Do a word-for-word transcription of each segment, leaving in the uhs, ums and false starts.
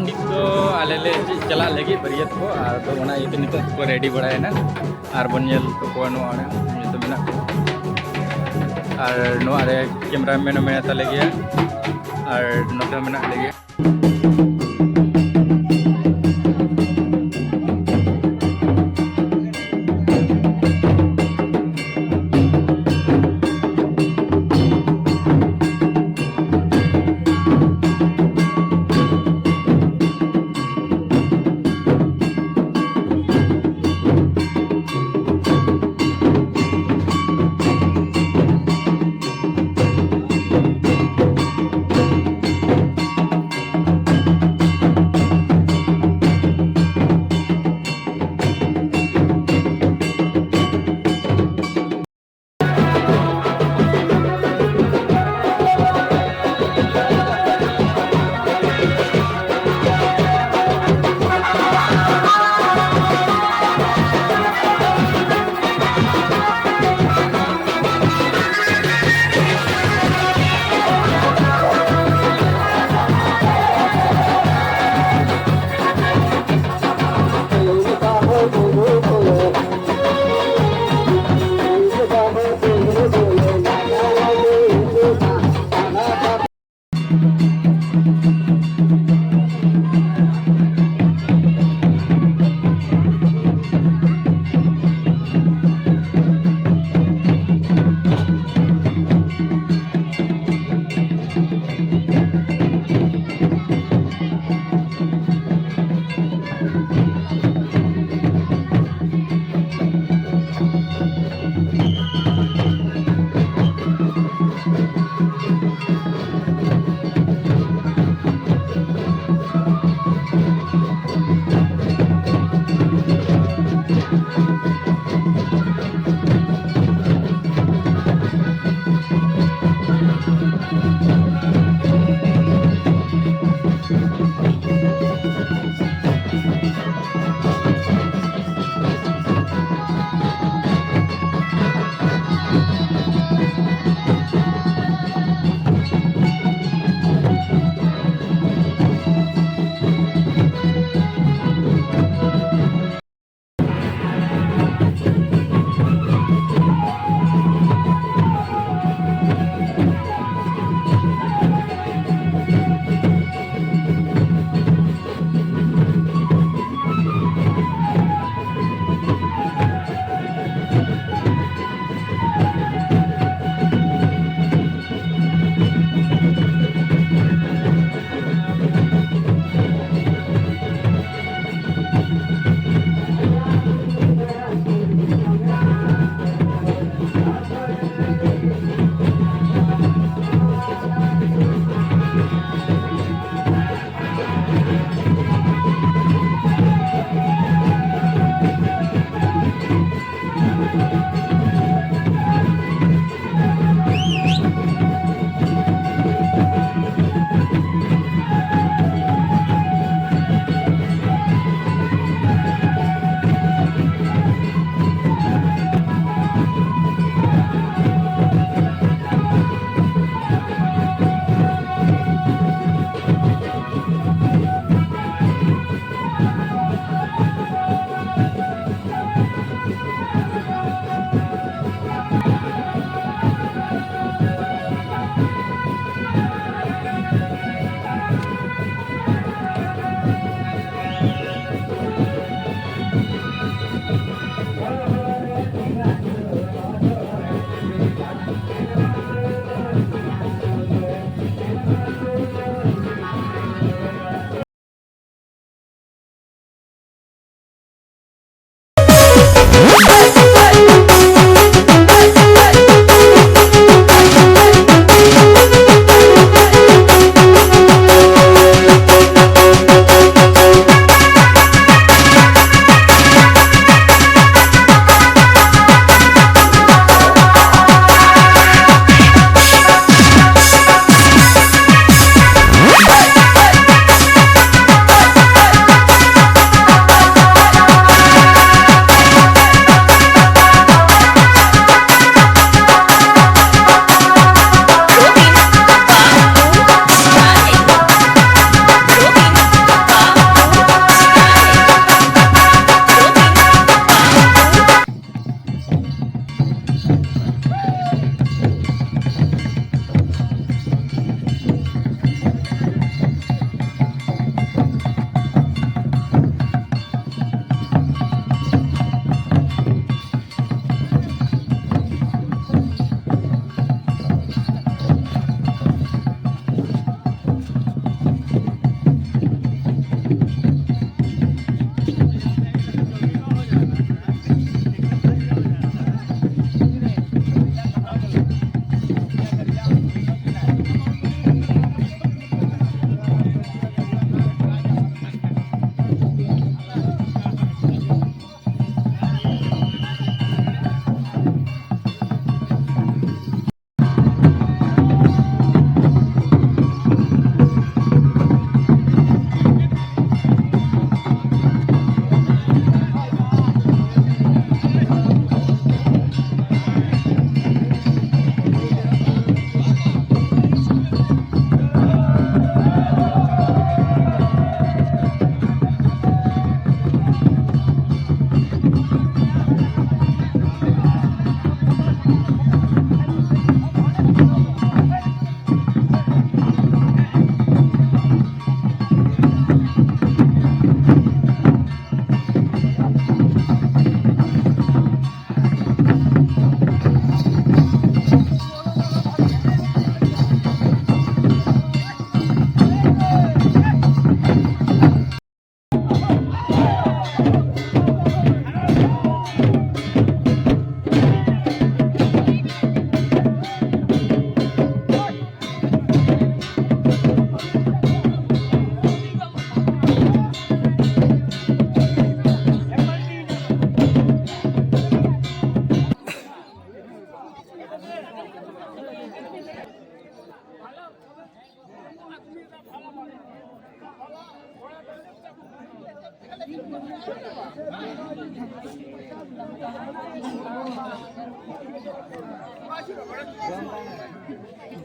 ᱱᱤᱛ ᱫᱚ ᱟᱞᱮ ᱞᱮ ᱪᱟᱞᱟᱜ ᱞᱟᱹᱜᱤᱫ ᱵᱟᱹᱨᱭᱟᱹᱛ ᱠᱚ, ᱟᱫᱚ ᱚᱱᱟ ᱤᱭᱟᱹᱛᱮ ᱱᱤᱛᱚᱜ ᱠᱚ ᱨᱮᱰᱤ ᱵᱟᱲᱟᱭᱮᱱᱟ᱾ ᱟᱨ ᱵᱚᱱ ᱧᱮᱞ ᱦᱚᱪᱚ ᱠᱚᱣᱟ ᱱᱚᱣᱟ ᱚᱲᱟᱜ ᱱᱤᱛᱚᱜ ᱢᱮᱱᱟᱜ ᱠᱚᱣᱟ᱾ ᱟᱨ ᱱᱚᱣᱟ ᱨᱮ ᱠᱮᱢᱨᱟ ᱢᱮᱱ ᱦᱚᱸ ᱢᱮᱱᱟᱭ ᱛᱟᱞᱮ ᱜᱮᱭᱟ, ᱟᱨ ᱱᱚᱛᱮ ᱦᱚᱸ ᱢᱮᱱᱟᱜ ᱞᱮᱜᱮᱭᱟ᱾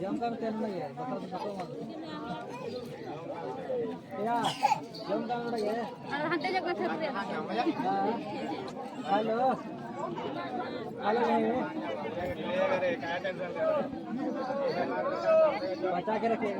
ᱡᱚᱢ ᱠᱟᱜ ᱢᱮ, ᱛᱮᱱ ᱢᱮ, ᱵᱟᱠᱷᱟᱱ ᱫᱚ ᱵᱟᱠᱚ ᱮᱢᱟ᱾ ᱭᱟ, ᱡᱚᱢ ᱠᱟᱜ ᱢᱮ ᱱᱚᱰᱮ ᱜᱮ᱾ ᱟᱨ ᱦᱟᱱᱛᱮ ᱧᱚᱜ ᱠᱟᱛᱷᱟ ᱠᱚ ᱨᱮᱭᱟᱜ᱾ ᱦᱮᱸ᱾ ᱦᱮᱞᱳ᱾ ᱦᱮᱞᱳ, ᱦᱮᱸ᱾ ᱵᱟᱪᱟ ᱠᱮ ᱨᱟᱠᱷᱮ᱾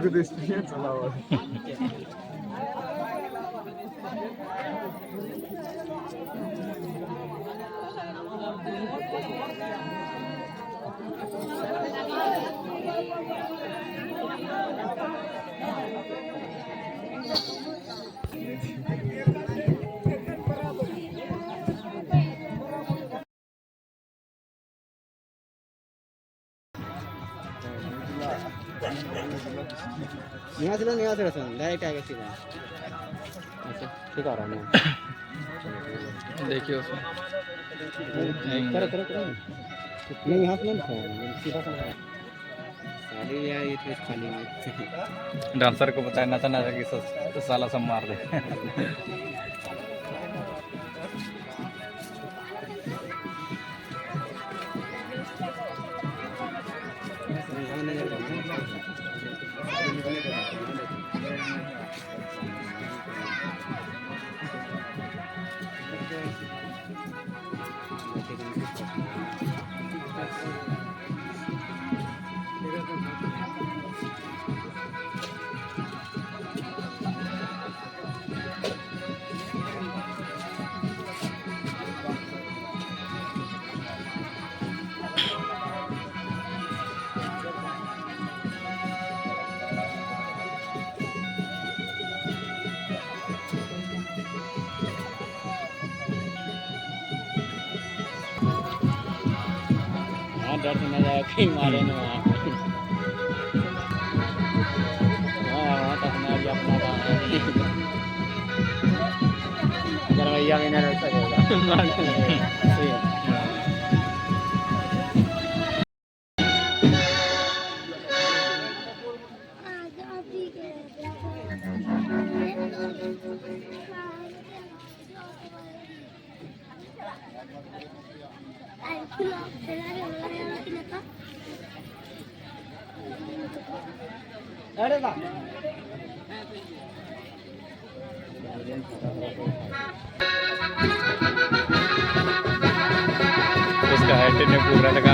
Good experience, a lot. यहाँ से लो, यहाँ से रसन, डायरेक्ट आएगा सीधा। अच्छा, ठीक आ रहा है। देखिए उसमें। करो, करो, करो। नहीं, यहाँ से नहीं दिखाया, सीधा सा। खाली यार, ये तो खाली है। डांसर को बताया, नचा नचा के स-, साला सब मार दे। Personal aquí, Mariano. No, no, no, no, ya, no, no. Ya no, ya viene la cosa, ya. Sí. उसका हेड ने पूरा लगा।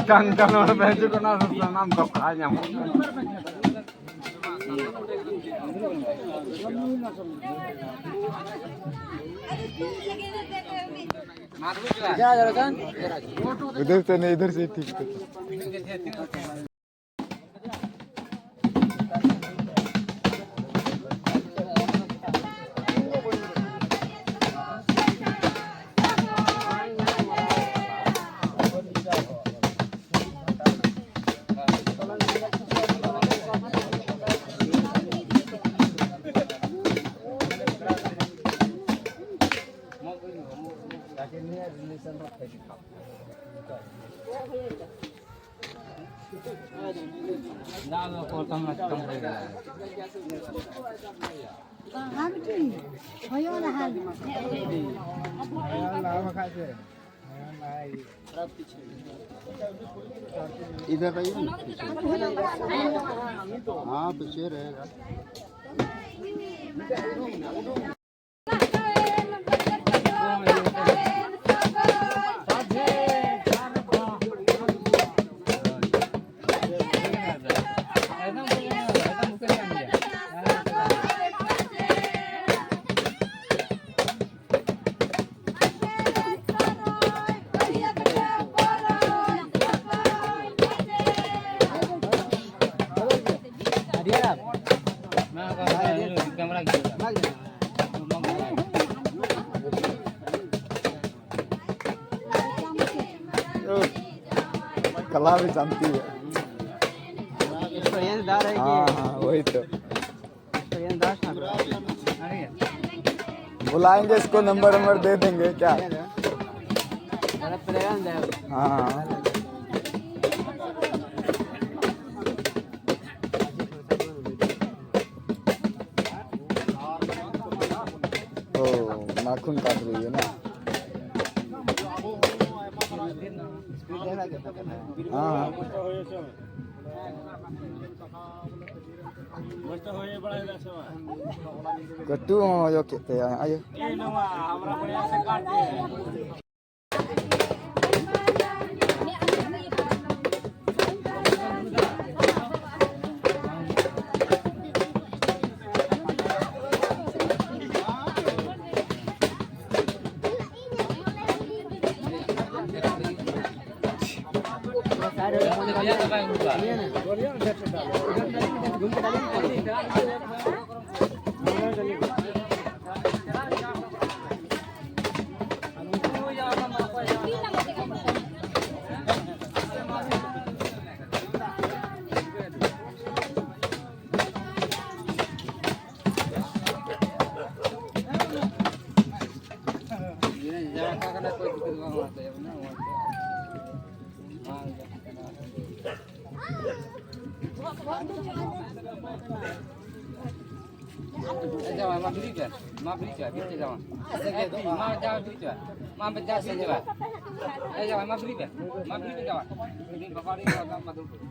ᱠᱟᱱ ᱠᱟᱱ ᱦᱚᱲ ᱯᱮ ᱦᱤᱡᱩᱜ ᱠᱟᱱᱟ, ᱥᱟᱱᱟᱢ ᱫᱚ ᱠᱚ ᱧᱟᱢᱚᱜ ᱠᱟᱱᱟ᱾ उधर से नहीं, इधर से ठीक है। इधर रहिए ना, पीछे। हाँ, पीछे रहेगा। कला भी जानती है। इसको ये दार है कि हाँ, हाँ, वही तो। इसको ये दार था। बुलाएंगे इसको, नंबर नंबर दे देंगे क्या? अरे प्रेम दे। हाँ। ओ, नाखून काट रही है ना? हाँ, हाँ। ᱠᱟᱹᱴᱩᱵ ᱦᱚᱸ ᱚᱭᱚ ᱠᱮᱫ ᱛᱟᱭᱟ, ᱟᱭᱳ᱾ ᱮᱭ ᱱᱚᱣᱟ, ᱟᱢᱨᱟ ᱵᱚᱲᱤᱭᱟ ᱥᱮ ᱠᱟᱴ ᱫᱮ᱾ ᱮ ᱡᱟᱶᱟᱭ, ᱢᱟ ᱵᱤᱨᱤᱫ ᱵᱮᱱ, ᱢᱟ ᱵᱤᱨᱤᱫ ᱪᱚ, ᱵᱤᱨᱤᱫ ᱪᱚ ᱡᱟᱶᱟᱭ᱾ ᱮ ᱵᱤᱨᱤᱫ, ᱢᱟ ᱡᱟᱶᱟᱭ ᱵᱤᱨᱤᱫ ᱪᱚ, ᱢᱟ ᱵᱮᱱ ᱡᱟᱶᱟᱭ ᱵᱤᱨᱤᱫ ᱪᱚ᱾ ᱮ ᱡᱟᱶᱟᱭ, ᱢᱟ ᱵᱤᱨᱤᱫ ᱵᱮᱱ, ᱢᱟ ᱵᱤᱨᱤᱫ ᱵᱮᱱ ᱡᱟᱶᱟᱭ᱾ ᱩᱱᱤ ᱵᱟᱵᱟ ᱨᱮ ᱢᱟ ᱫᱩᱲᱩᱵ᱾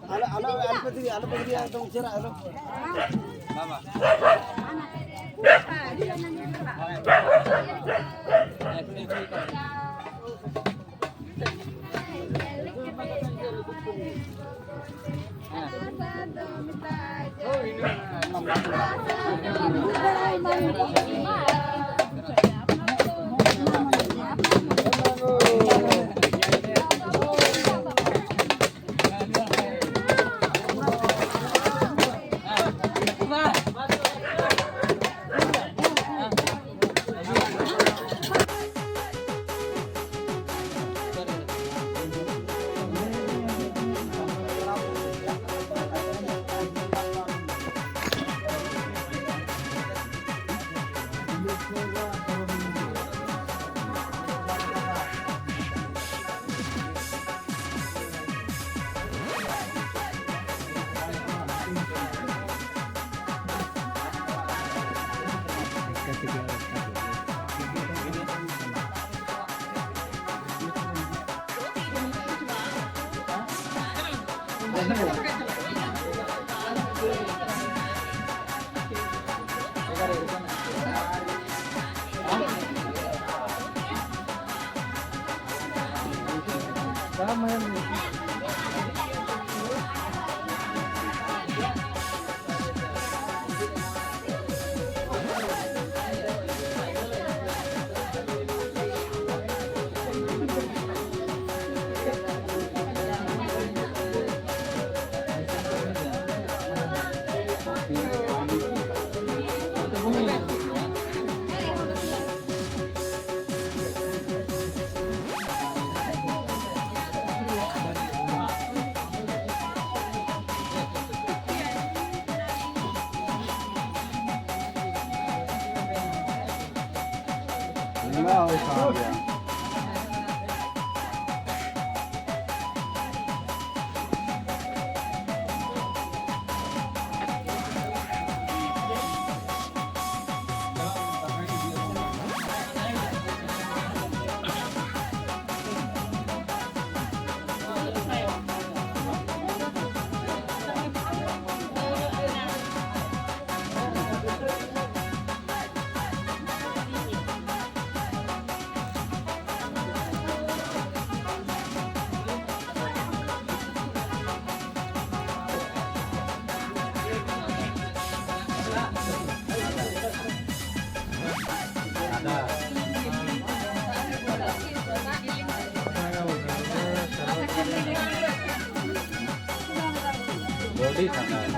ᱟᱞᱚ, ᱟᱞᱚ, ᱟᱞᱚ ᱯᱮ ᱫᱮᱨᱤᱭᱟ, ᱟᱞᱚ ᱯᱮ ᱫᱮᱨᱤᱭᱟ, ᱮᱠᱫᱚᱢ ᱩᱥᱟᱹᱨᱟ, ᱟᱞᱚ᱾ ᱵᱟᱵᱟ᱾ ᱵᱚᱰᱤ ᱥᱟᱸᱜᱷᱟᱨ᱾